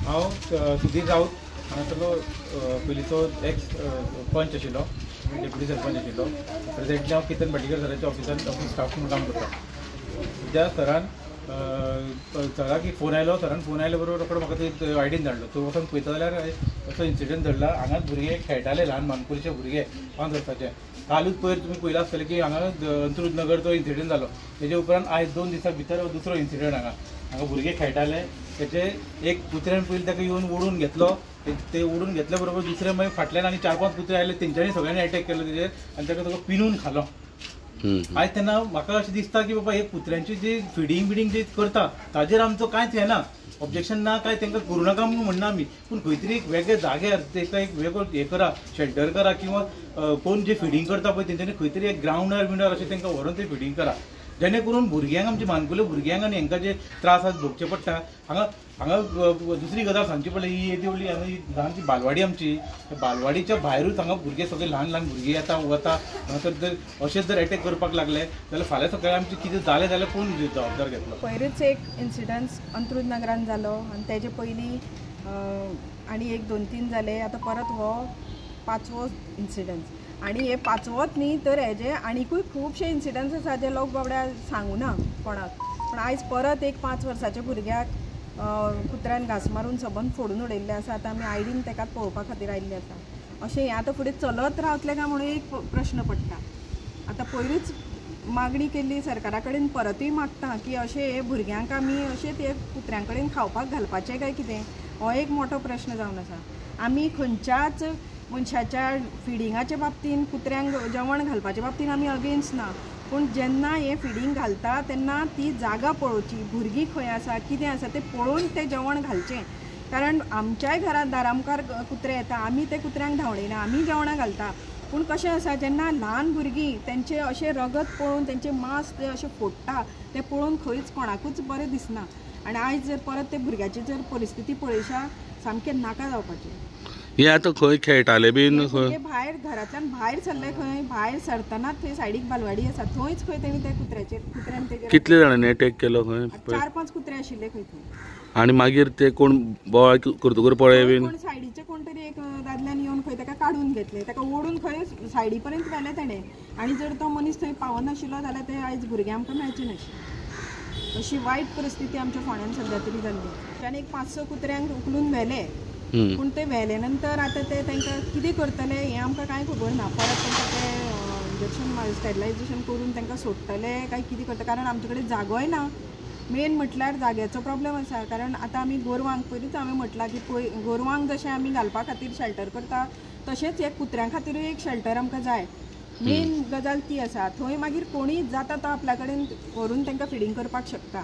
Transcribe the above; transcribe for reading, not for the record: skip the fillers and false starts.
हांव सुधीर राऊत, हांगासरलो पयलींचो एक्स पंच आशिल्लो, डेप्युटी सरपंच आशिल्लो. प्रेझेंटली हांव केतन भाटीकर सराच्या ऑफिसान ऑफिस स्टाफ म्हणून काम करता. सद्या सरान सराक एक फोन आयलो. सरान फोन आयले बरोबर रोकडो म्हाका ते आयडीन धाडलो. तो वचून पळयता जाल्यार असो इन्सिडंट घडला. हांगाच भुरगे खेळटाले, ल्हान मानकुरीचे भुरगे 5 वर्साचे. कालूच पयर तुमी पळयलां आसतलें की हांगा अंत्रुज नगर तो इन्सिडंट जालो. तेजे उपरांत आयज 2 दिसां भितर दुसरो इन्सिडंट हांगा हांगा भुरगे खेळटाले. तेचे एक कुत्र्यान पयलीं ताका येवन ओडून घेतलो. ते ओडून घेतल्या बरोबर दुसरे मागीर फाटल्यान आनी 4-5 कुत्रे आयले, तेंच्यांनी सगळ्यांनी एटॅक केलो तेजेर आनी ताका ताका पिनून खालो. आयज तेन्ना म्हाका अशें दिसता की बाबा हे कुत्र्यांची जी फिडींग बिडींग जी करता ताजेर आमचो कांयच हें ना, ऑब्जेक्शन ना, काय तांकां करूं नाका म्हणून म्हणना आमी, पूण खंय तरी एक वेगळ्या जाग्यार ताका एक वेगळो हें करा, शेल्टर करा, किंवा कोण जे फिडींग करता पळय तेंच्यांनी खंय तरी एक ग्रावंडार बिवंडार अशें तांकां व्हरून ते फिडींग करा, जेणे करून भुरग्यांक, आमच्या मानकुले भुरग्यांक आनी हांकां जे त्रास आज भोगचे पडटा. हांगा हांगा दुसरी गजाल सांगची पडली, ही येदी व्हडली हांगा ही ल्हानशी बालवाडी आमची, बालवाडीच्या भायरूच हांगा भुरगे सगळे ल्हान ल्हान भुरगे येता वता. हांगासर जर अशेंच जर एटॅक करपाक लागले जाल्यार फाल्यां सकाळी आमचें कितें जालें जाल्यार कोण जबाबदार घेतलो? पयरूच एक इन्सिडंट्स अंत्रुज नगरान जालो आनी तेजे पयलीं आनी 1, 2, 3 जाले. आतां परत हो 5वो इन्सिडंट्स. आनी हे 5वोच न्ही तर हेजे आनिकूय खुबशे इन्सिडंट्स आसा जे लोक बाबड्या सांगूना कोणाक. पूण आयज परत एक 5 वर्साच्या भुरग्याक कुत्र्यान घांस मारून सबंद फोडून उडयल्लें आसा. आतां आमी आयडीन ताका पळोवपा खातीर आयिल्ले आसा. अशें हें आतां फुडें चलत रावतलें काय म्हणून एक प्रश्न पडटा. आतां पयरूच मागणी केल्ली सरकारा कडेन, परतूय मागता की अशें हे भुरग्यांक आमी अशें ते कुत्र्यां कडेन खावपाक घालपाचें काय कितें, हो एक मोठो प्रश्न जावन आसा. आमी खंयच्याच मनशाच्या फिडिंगाच्या बाबतीन, कुत्र्यांक जेवण घालपाच्या बाबतीन आमी अगेन्स्ट ना, पूण जेन्ना हें फिडींग घालता तेन्ना ती जागा पळोवची, भुरगीं खंय आसा कितें आसा तें पळोवन तें जेवण घालचें. कारण आमच्याय घरांत दारा मुखार कुत्रे येता, आमी ते कुत्र्यांक धांवडयना, आमी जेवणां घालता. पूण कशें आसा, जेन्ना ल्हान भुरगीं तेंचें अशें रगत पळोवन, तेंचें मांस तें अशें फोडटा तें पळोवन खंयच कोणाकूच बरें दिसना. आनी आयज जर परत ते भुरग्याची जर परिस्थिती पळयशा, सामकें नाका जावपाचें. हे आतां खंय खेळटाले बीन, खंय भायर घरांतल्यान भायर सरले, खंय भायर सरतना थंय सायडीक बालवाडी आसा, थंयच खंय तेणी त्या कुत्र्याचेर, कुत्र्यान तेजेर कितले जाणांनी अटॅक केलो? खंय 4-5 कुत्रे आशिल्ले खंय थंय. आनी मागीर ते कोण बोवाळ करतकूर पळय बीन, कोण सायडीचे कोण तरी एक दादल्यान येवन खंय ताका काडून घेतले, ताका ओडून खंय सायडी पर्यंत व्हेले तेणें. आनी जर तो मनीस थंय पावनाशिल्लो जाल्यार ते आयज भुरगे आमकां मेळचे नाशिल्ले. अशी वायट परिस्थिती आमच्या फोंड्यान सद्या तरी जाल्ली. आनी एक 5-6 कुत्र्यांक उखलून व्हेले, पूण ते व्हेले नंतर आतां ते तांकां कितें करतले हें आमकां कांय खबर ना. परत तांकां ते इंजेक्शन स्टेरिलायजेशन करून तांकां सोडटले काय कितें करतले, कारण आमचे कडेन जागोय ना. मेन म्हटल्यार जाग्याचो प्रॉब्लम आसा. कारण आतां आमी गोरवांक पयलींच हांवें म्हटलां की पय गोरवांक जशें आमी घालपा खातीर शेल्टर करता तशेंच हे कुत्र्यां खातीरूय एक शेल्टर आमकां जाय. मेन गजाल ती आसा. थंय मागीर कोणीय जाता तो आपल्या कडेन व्हरून तांकां फिडींग करपाक शकता.